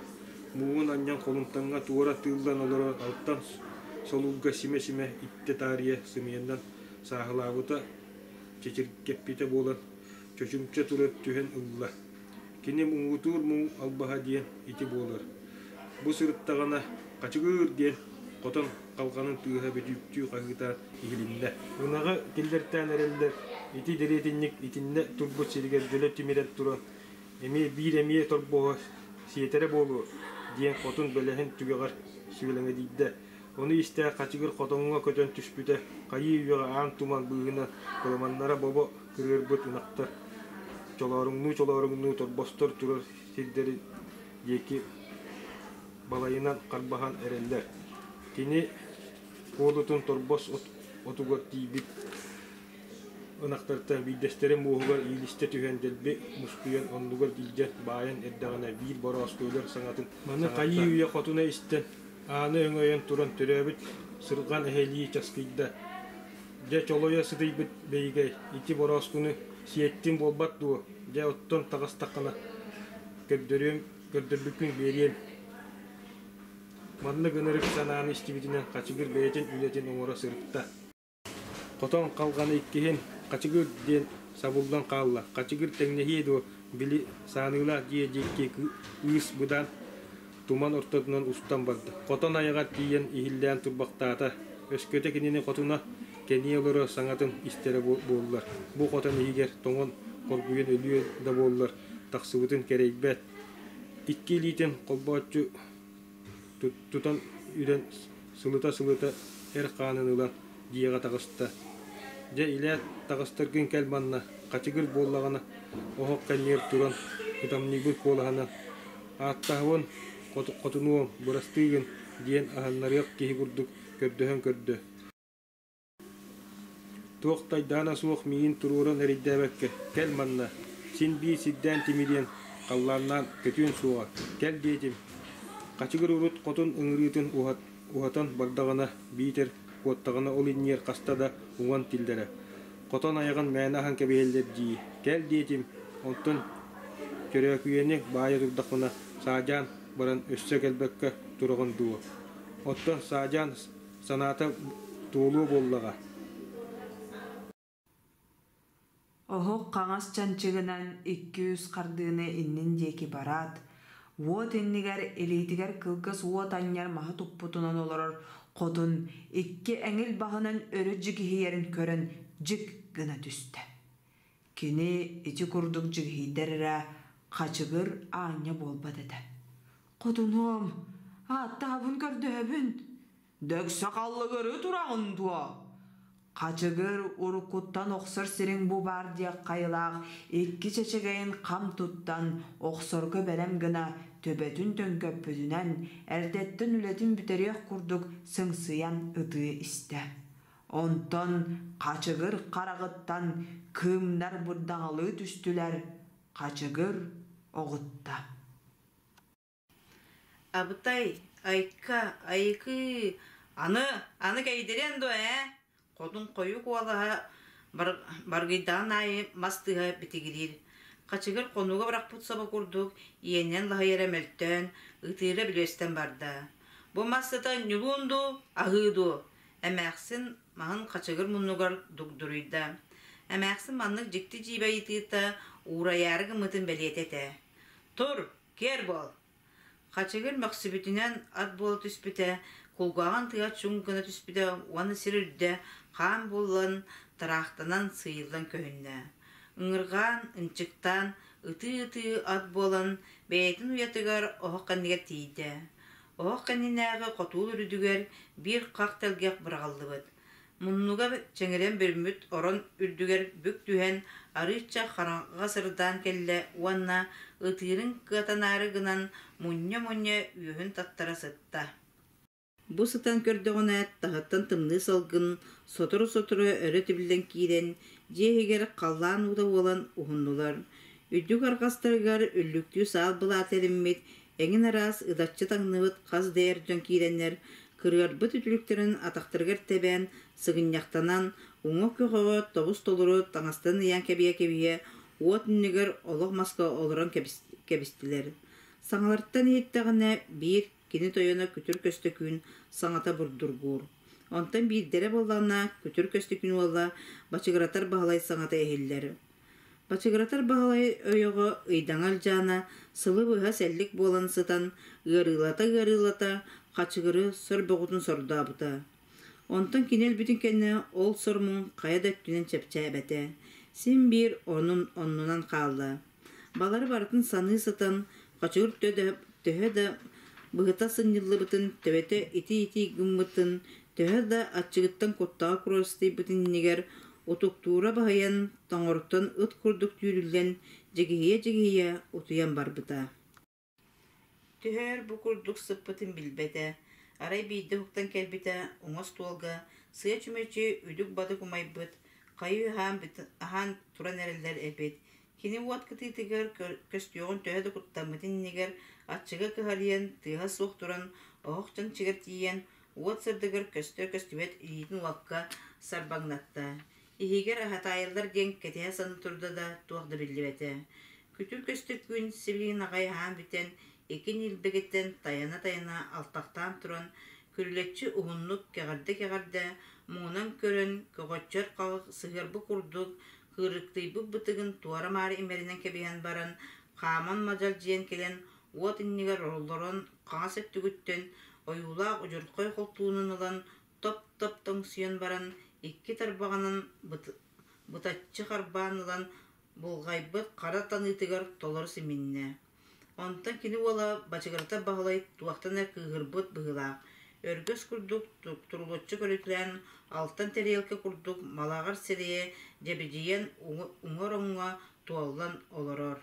Мууһун анньан холумтаҥҥа туора тыыллан олорор алтан солуурга симэ-симэ иттэ таарыйа сымыйанан сааһылаабыта чэчиргэппитэ буолан чочумча тура түһэн ылла. Кини муҥутуур муҥ албаһа диэн ити буолар. Бу сырыттаҕына «Хачыгыр!» диэн хотон халҕанын тыаһа бүдүүктүү хаһыытаан иһилиннэ. Ынаҕы киллэртээн эрэллэр, ити дэриэтинньик итиннэ турбут сиригэр дьөлө тимирэн туран, эмиэ биир эмиэ торбоһо сиэтэрэ буолуо диэн хотун бэлэһин түгэҕэр сүөлэҥэдийдэ. Ону истэ Хачыгыр хотоҥҥо көтөн түспүтэ, хайыы үйэҕэ аан туман быыһынан кыламаннара бобо кырыарбыт ынахтар чолооруҥнуу-чолооруҥнуу торбостор турар сирдэрин диэки балайынан харбаһан эрэллэр. Кини куолутун торбос отугар тиийбит ынахтартан биирдэстэрэ муоһугар иилистэ түһэн дэлби мускуйан оннугар илдьэн баайан эрдэҕинэ биир борооску өлөр саҥатын Маны хайыы-үйэ хотуна истэн, ааны өҥөйөн туран төрөөбүт сырҕан эһэлии часкыйда. Дьэ чолойо сытыйбыт бэйигэй, ити борооскуну сиэттим буолбат дуо, дьэ оттон таҕыстаххына көрдөрүөм, көрдөрбүккүн биэриэм. Маннык ынырык санааны истибитинэн Хачыгыр бэйэтин үлэтин оҥоро сырытта. Хотон халҕаны иккиһин «Хачыгыр» диэн сабыллан хаалла. Хачыгыр тэҥнэһиэ дуо, били сааныылаах дьиэ диэки ыыс быдаан туман ортотунан устан барда. Хотон айаҕар тиийэн иһиллээн турбахтаата. Өскөтө кинини хотуна кэниэ олоро саҥатын истэрэ буоллар, бу хотон иһигэр тоҥон хоргуйан өлүө да буоллар, тахсыбытын кэрэйбэт. Икки илиитин холбооччу тутан үрэн сылыта-сылыта эр хаанын ылан дьиэҕэ таҕыста. Дьэ илээт таҕыстаргын кэл манна, хачыгыр буоллаҕына оһох кэннигэр туран ытамньыйбыт куолаһынан «Ааттаһабын, хотунуом, бырастыы гын» диэн аһыннарыах киһи курдук көрдөһөн көрдө. Туох да айдаана суох миигин туруоран эрэйдээбэккэ, кэл манна, син биир сирдээн тимириэн, халлааннаан көтүөн суоҕа, кэл диэтим. Хачыгыр урут хотун ыҥырыытын уһатан бардаҕына, биитэр куоттаҕына ол иннигэр хаста да уҥан тиллэрэ. Хотон айаҕын мээнэ аһан кэбиһэллэр дии, кэл диэтим, онтон Чөрөөкүйэни баайа турдахпына саадьаан баран өссө кэлбэккэ тураҕын дуо? Оттон саадьаан санаата туолуо буоллаҕа. Оһох хаҥас чанчыгынан икки-үс хардыыны иннин диэки бараат, уот иннигэр илиитигэр кылгас уот анньар маһы туппутунан олорор хотун икки эҥил баһынан өрө дьигиһийэрин көрөн дьик гына түстэ. Кини ити курдук дьигиһийдэр эрэ хачыгыр аанньа буолбат этэ. «Хотунуом, ааттаабын көрдөһөбүн, Дөксө халлыгырыы тураҕын дуо? Хачыгыр уруккуттан охсор сириҥ бу баар диэх хайылаах икки чэчэгэйин хам туттан, охсорго бэлэм гына төбөтүн төҥкөппүтүнэн, эрдэттэн үлэтин бүтэриэх курдук сыҥсыйан ытыы истэ. Онтон Хачыгыр хараҕыттан кыымнар бырдаҥалыы түстүлэр, Хачыгыр оҕутта. Абытай, айка, айыкыы, аны, аны кэйдириэн дуо ээ? Хотун хойуу куолаһа баргыйдаҕын аайы мас тыаһа битигириир. Хачыгыр хонууга бырахпыт собо курдук иэнинэн лаһыйара мөлтөөн, ытыыра бүлүөстэн барда. Бу мас сыта ньулуун дуу, аһыы дуу? Эмээхсин маһын хачыгыр муннугар дугдуруйда. Эмээхсин маннык дьикти-дьиибэ ыйытыыта уурайаары гыммытын бэлиэтэ этэ. «Тур, киэр буол!» Хачыгыр мөхсүбүтүнэн ат буола түспүтэ, кулгааҕын тыа чуҥ гына түспүтэ уонна сир үрдэ хаан буолан, тараахтанан сыыйыллан көһүннэ. Ыҥырҕаан, ынчыктаан, ытыы-ытыы ат буолан, бэйэтин уйатыгар оһох кэннигэр тиийдэ. Оһох кэннинээҕи хотуул үрдүгэр биир хах тэлгэх быраҕыллыбыт. Муннуга чэҥирэн бүрүммүт орон үрдүгэр бүк түһэн арыычча хараҥаҕа сырдаан кэллэ уонна ытыырын кыатанаары гынан мунньа-мунньа үөһүн таттара сытта. Бу сытан көрдөҕүнэ таһыттан тымныы салгын сотору-сотору өрө тибиллэн киирэн дьиэ иһигэр халлаан уута буолан уһуннулар. Үрдүк арҕастарыгар үллүктүү саал былаата эриммит, эҥин араас ыдаччы таҥныбыт хас да эр дьон киирэннэр кырыарбыт үтүлүктэрин атахтарыгар тэбээн, сыгынньахтанан, уҥа көҕөҕө тобус-толору таҥастарын ыйаан кэбиһэ-кэбиһэ уот иннигэр олох маска олорон кэбистилэр. Саҥаларыттан иһиттэҕинэ, биир кини тойоно Күтүр Көстөкүүн саҥата бурдургуур. Онтон биирдэрэ буоллаҕына, Күтүр Көстөкүүн уола Бачыгыратар Баһылай саҥата иһиллэр. Бачыгыратар Баһылай ойоҕо Ыйдаҥа Ылдьаана сылы быһа сэллик буолан сытан, ыарыылата-ыарыылата хачыгыры сор бөҕөтүн сордообута. Онтон кини өлбүтүн кэннэ ол сор-муҥ хайа да өттүнэн чэпчээбэтэ, син биир онун оннунан хаалла. Балары барытын саныы сытан, хачыгыр төһө да быһыта сынньыллыбытын, төбөтө итий-итий гыммытын, төһө да аччыгыттан куттаҕа курастыйбытын иннигэр утуктуура баһыйан, тоҥортон ыт курдук түүрүллэн, дьигиһийэ-дьигиһийэ утуйан барбыта. Түһэр бу курдук сыппытын билбэтэ, арай биирдэ уһуктан кэлбитэ уҥа остуолга сыа чүмэчи үдүк-бадык умайбыт, хайыы аһаан туран эрэллэр эбит. Кини уот кытыытыгар көстүөҕүн төһө да куттаммытын иннигэр аччыга кыһарыйан, тыаһа суох туран, оһох чанчыгар тиийэн, уот сырдыгар көстөр-көстүбэт илиитин уокка сарбаҥнатта. Иһигэр аһатаайаллар диэн кэтэһэ саныы турда да, туох да биллибэтэ. Күтүр көстөкүүн сибилигин аҕай аһаан бүтэн, икки ньилбэгиттэн тайана-тайана алтахтаан туран, күрүлэччи уһуннук кэҕирдэ-кэҕирдэ, муҥунан көрөн, көҕөччөр сыһыарбыт курдук, кыырыктыйбыт бытыгын туора-маары имэринэн кэбиһэн баран, хааман мадьалдьыйан кэлэн, уот иннигэр олорон хаҥас өттүгүттэн ойуулаах удьурхай холтуунун ылан топ-топ тоҥсуйан баран, икки тарбаҕынан бытаччы харбаан ылан булҕайбыт хара таныытыгар толору симиннэ. Онтон кини уола Бачыгырата Баһылай туохтан эрэ кыыһырбыт быһыылаах, өргөс курдук турулуччу көрүтэлээн, алтан тэриэлкэ курдук малаҕар сирэйэ дьэбидийэн уҥа ороҥҥо туоллан олорор.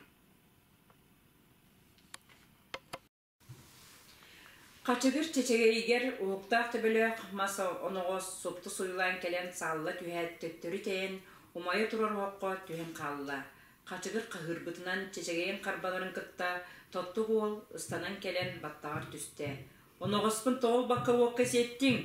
Хачыгыр чэчэгэйигэр уһуктаах төбөлөөх мас оноҕос супту суйулаан кэлэн саалла түһээт төттөрү тэйэн, умайа турар оһоххо түһэн хаалла. Хачыгыр хаһыырбытынан чэчэгэйин харбаларын кытта тоттук уол ыстанан кэлэн баттаҕар түстэ. «Оноҕоспун тоҕо ылбакка уокка сиэттиҥ?»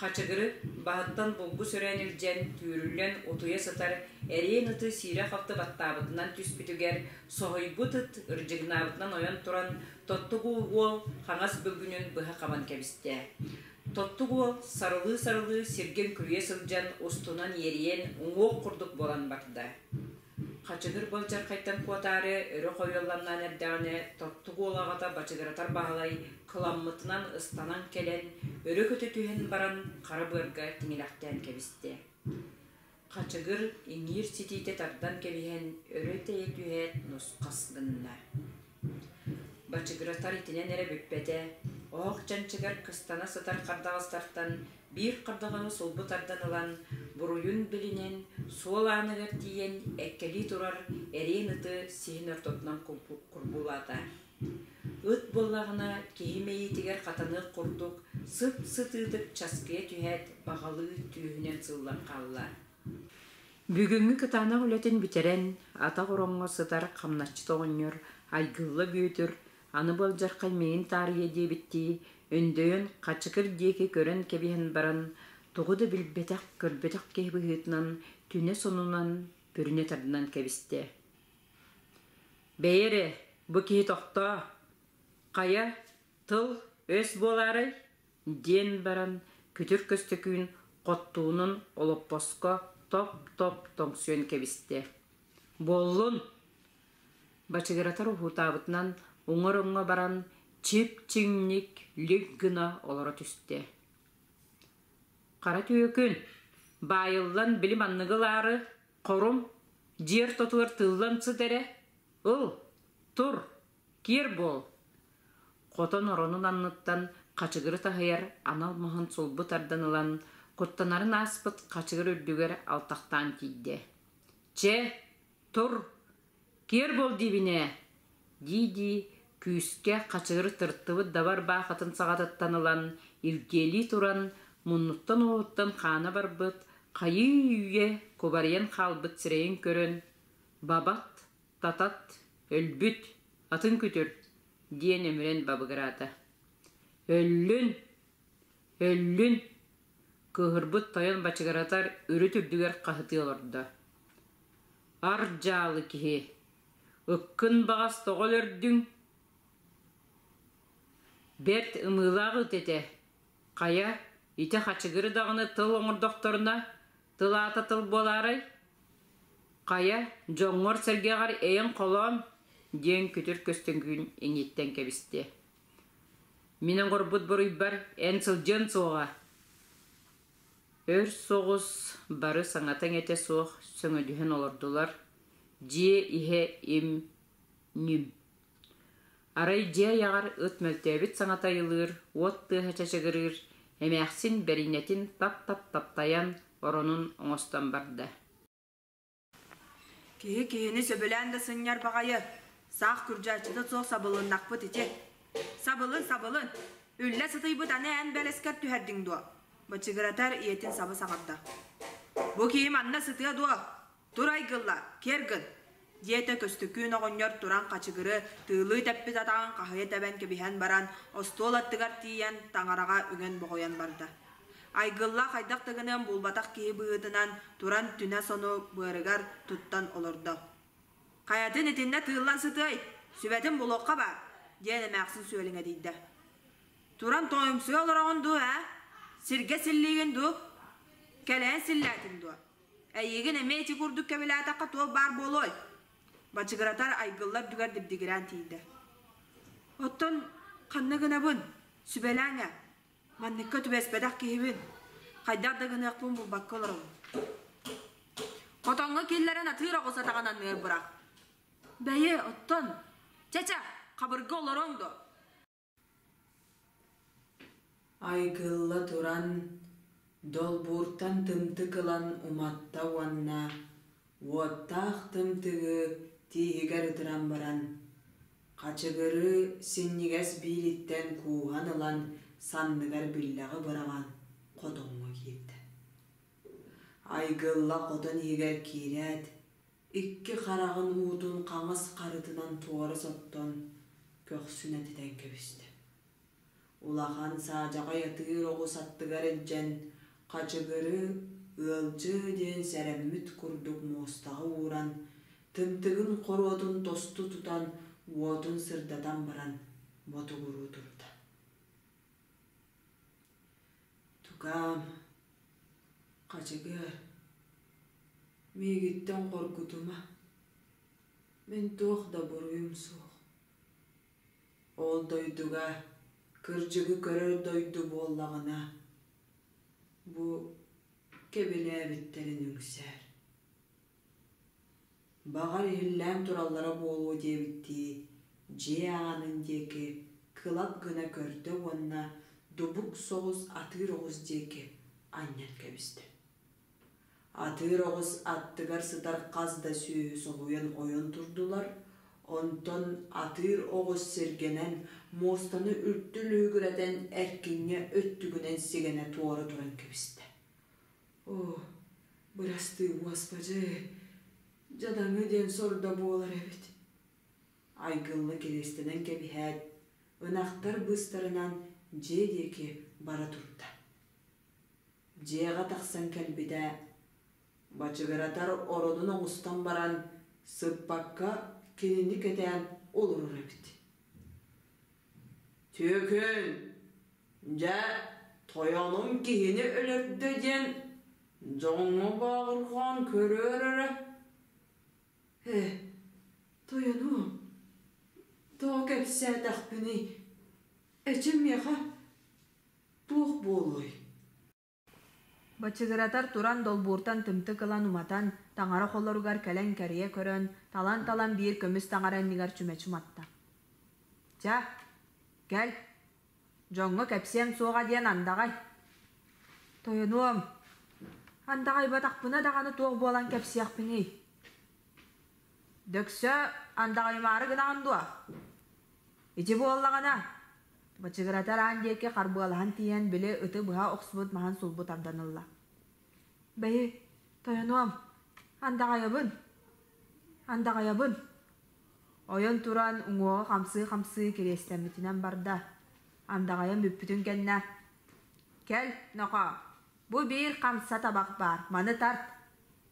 Хачыгыры баһыттан булгу сөрөөн илдьэн, түүрүллэн утуйа сытар эриэн ыты сиирэ-халты баттаабытынан түспүтүгэр, соһуйбут ыт ырдьыгынаабытынан ойон туран, тоттук уол хаҥас бүлгүнүн быһа хабан кэбистэ. Тоттук уол сарылыы-сарылыы сиргэ үҥкүрүйэ сылдьан устунан иэрийэн уҥуох курдук буолан барда. Хачыгыр былдьархайтан куотаары өрө хойуолланнаан эрдэҕинэ, тоттук уол аҕата Бачыгыратар Баһылай кыламмытынан ыстанан кэлэн, өрө көтө түһэн баран хара быарга тиҥилэхтээн кэбистэ. Хачыгыр иҥиир ситиитэ тардан кэбиһэн, өрө тэйэ түһээт нусхас гынна. Бачыгыратар итинэн эрэ бүппэтэ, оһох чанчыгар кыстана сытар хардаҕастартан биир хардаҕаһы сулбу тардан ылан, буруйун билинэн, суол ааныгар тиийэн эккэлии турар эриэн ыты сиһин ортотунан курбуулаата. Ыт буоллаҕына киһи мэйиитигэр хатаныах курдук сып-сытыытык часкыйа түһээт баҕалыы түөһүнэн сыллан хаалла. Бүгүҥҥү кытаанах үлэтин бүтэрэн, атах ороҥҥо сытар хамначчыт оҕонньор Айгылла Бүөтүр аны былдьархай миигин таарыйа диэбиттии, өндөйөн хачыкыр диэки көрөн кэбиһэн баран, тугу да билбэтэх, көрбөтөх киһи быһыытынан түнэ сонунан бүрүнэ тардан кэбистэ. «Бэйи эрэ, бу киһи тохтоо, хайа, тыл, өс буолаарай?» диэн баран күтүр Көстөкүүн хоттуунун олоппоско топ-топ тоҥсуйан кэбистэ. Буоллун! Бачыгыратар уһуутаабытынан уҥа-ороҥҥо баран чип-чиҥник лик гына олоро түстэ. Хара түөкүн, баайыллан били манныгы ылаары, хорум, дьиэ ортотугар тыыллан сыт эрэ, ыл, тур, киэр буол. Хотон оронун анныттан хачыгыры таһыйар анал маһын сулбу тардан ылан, куттанарын ааспыт хачыгыр үрдүгэр алтахтаан тиийдэ. Чэ, тур, киэр буол диибин ээ, дии-дии күүскэ хачыгыр тыртыбыт дабар баахатын саҕатыттан ылан, илгиэлии туран, муннуттан-уоһуттан хаана барбыт, хайыы-үйэ кубарыйан хаалбыт сирэйин көрөн, «Бабат, татат, өлбүт, атын күтүр» диэн өмүрэн бабыгыраата. «Өллүн, өллүн!» кыыһырбыт тойон бачыгыратар үрүт үрдүгэр хаһытыы олордо. «Ар дьаалы киһи, ыккын баҕас тоҕо өлөрдүҥ?» Бэрт ымыылаах ыт этэ, хайа, ити хачыгыры даҕаны тыл оҥордохторуна, тыл аата тыл буолаарай? Хайа, дьоҥҥор-сэргэҕэр эйэҥ холоон, диэн күтүр көстөҥкүүн иҥиттэн кэбистэ. Мин оҥорбут буруйбар эн сылдьыан суоҕа. Өр соҕус бары саҥата-иҥэтэ суох сөҥөдүһэн олордулар, дьиэ иһэ им-ньүм. Арай дьиэ айаҕар ыт мөлтөөбүт саҥата айылыыр, уот тыаһа чачыгырыыр, эмээхсин бэринэтин тап-тап таптайан оронун оҥостон барда. Киһи киһини сөбүлээн да сынньар баҕайы, саах күрдьээччитэ суох сабылыннахпыт ити. Сабылын, сабылын, үллэ сытыйбыт аны эн бэлэскэр түһэрдиҥ дуо? Бачыгыратар ийэтин саба саҥарда. Бу киһи манна сытыа дуо? Тур айгылла, киэр гын! диэтэ Көстөкүүн оҕонньор туран хачыгыры тыылыы тэппит атаҕын хаһыйа тэбэн кэбиһэн баран, остуол аттыгар тиийэн таҥараҕа үҥэн боҕойон барда. Айгылла хайдах да гыныан булбатах киһи быһыытынан туран түнэ сону быарыгар туттан олордо. «Хайатын итиннэ тыыллан сытыай, сүбэтин булуохха баар» диэн эмээхсин сүөлүҥэдийдэ. «Туран тоойумсуйа олороҕун дуу, ээ? Сиргэ силлиигин дуу? Кэлэйэн силлээтиҥ дуо? Эйиигин эмиэ ити курдук кэбилээтэххэ туох баар буолуой?» Бачыгыратар Айгылла үрдүгэр дибдигирээн тиийдэ. «Оттон ханна гынабын? Сүбэлээҥ ээ. Манныкка түбэспэтэх киһибин. Хайдах да гыныахпын булбакка олоробун. Хотоҥҥо киллэрэн атыыр оҕус атаҕын анныгар бырах. Бэйи, оттон, чэ-чэ, хабырга олоруоҥ дуо? Айгылла туран, долбууртан тымтык ылан уматта уонна уоттаах тымтыгы тииһигэр ытыран баран, хачыгыры синньигэс биилиттэн кууһан ылан санныгар биллэҕи быраҕан хотоҥҥо киирдэ. Айгылла хотон иһигэр киирээт, икки хараҕын уутун хаҥас харытынан туора соттон, көхсүн этитэн кэбистэ. Улахан саадьаҕай атыыр оҕус аттыгар илдьэн, хачыгыры, ыалдьыы диэн сэрэммит курдук муостаҕа ууран, тымтыгын хоруотун тосту тутан, уотун сырдатан баран ботугуруу турда. Тукаам, хачыгыр, миигиттэн хоргутума, мин туох да буруйум суох. Ол дойдуга кырдьыгы көрөр дойду буоллаҕына, бу кэбилээбиттэрин үҥсээр. Баҕар иһиллээн тураллара буолуо диэбиттии, дьиэ аанын диэки кылап гына көрдө уонна дубук соҕус атыыр оҕус диэки анньан кэбистэ. Атыыр оҕус аттыгар сытар хас да сүөһү соһуйан ойон турдулар, онтон атыыр оҕус сиргэнэн, муостаны үлтү лүһүгүрэтэн эркиҥҥэ өттүгүнэн сигэнэ туора туран кэбистэ. Оо, бырастыы уоспадьы, дьадаҥы диэн сордо буолар эбит. Айгылла кириэстэнэн кэбиһээт, ынахтар быыстарынан дьиэ диэки бара турда. Дьиэҕэ тахсан кэлбитэ, бачыгыратар оронун оҥостон баран, сыппакка кинини кэтээн олорор эбит. «Түөкүн, дьэ, тойонум киһини өлөрдө диэн Дьоҥҥо бааҕырҕаан көрөөр эрэ. Ээ, тойонуом, тоҕо кэпсээтэхпиний, эчи миэхэ туох буолуой? Бачыгыратар туран долбууртан тымтык ылан уматан, таҥара холоругар кэлэн кэрийэ көрөн, талан-талан биир көмүс таҥара иннигэр чүмэчи уматта. Чэ, кэл, дьоҥҥо кэпсиэм суоҕа диэн андаҕай. Тойонуом, андаҕайбатахпына даҕаны туох буолан кэпсиэхпиний? Дөксө андаҕайымаары гынаҕын дуо? Ити буоллаҕына, бачыгыратар аан диэки харбыалаһан тиийэн били ыты быһа охсубут маһын сулбу тардан ылла. Бэйи, тойонуом, андаҕайабын, андаҕайабын. Ойон туран уҥуоҕа хамсыы-хамсыы кириэстэммитинэн барда. Андаҕайан бүппүтүн кэннэ «Кэл, нохоо, бу биир хамса табах баар, маны тарт»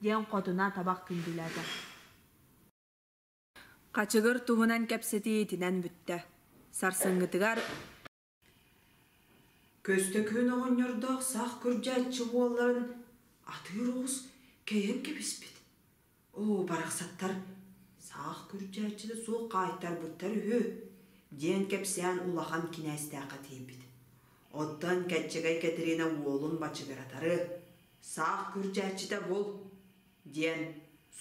диэн хотуна табах күндүлээтэ. Хачыгыр туһунан кэпсэтии итинэн бүттэ. Сарсыҥҥытыгар Көстөкүүн оҕонньордоох сах күрдьээччи уолларын атыыр оҕус кэйэн кэбиспит. Оо, барахсаттар, саах күрдьээччитэ суох хаайтарбыттар үһү, диэн кэпсээн улахан кинээстээххэ тиийбит. Оттон Кэччэгэй Кэтириинэ уолун бачыгыратары «Саах күрдьээччитэ бул» диэн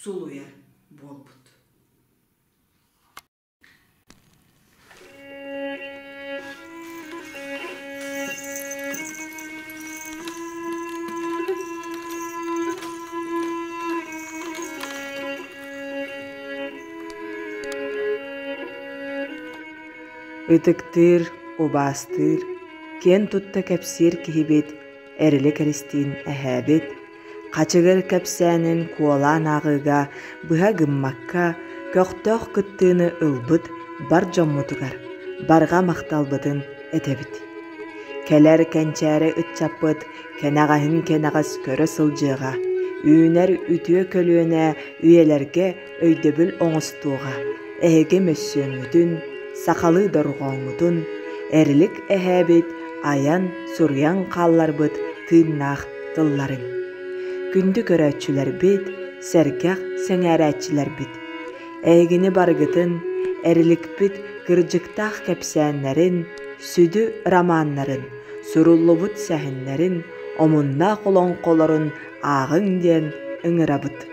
сулуйар буолбут. Ытыктыыр, убаастыыр, киэн тутта кэпсиир киһибит Эрили Кэристиин эһээбит, Хачыгыр кэпсээнин куолаан ааҕыыга быһа гыммакка көхтөөх кыттыыны ылбыт бар дьоммутугар барҕа махталбытын этэбит. Кэлэр кэнчээри ыччаппыт кэнэҕэһин кэнэҕэс көрө сылдьыаҕа, үүнэр үтүө көлүөнэ үйэлэргэ өйдөбүл оҥостуоҕа, эһиги мөссүөҥҥүтүн, сахалыы дорҕооҥҥутун, Эрилик эһээбит айан, суруйан хаалларбыт тыыннаах тылларын. Күндү көрөөччүлэрбит, сэргэх сэҥээрээччилэрбит! Эһигини барыгытын Эриликпит кырдьыктаах кэпсээннэрин, сүдү романнарын, суруллубут сэһэннэрин, омуннаах олоҥхолорун ааҕыҥ диэн ыҥырабыт.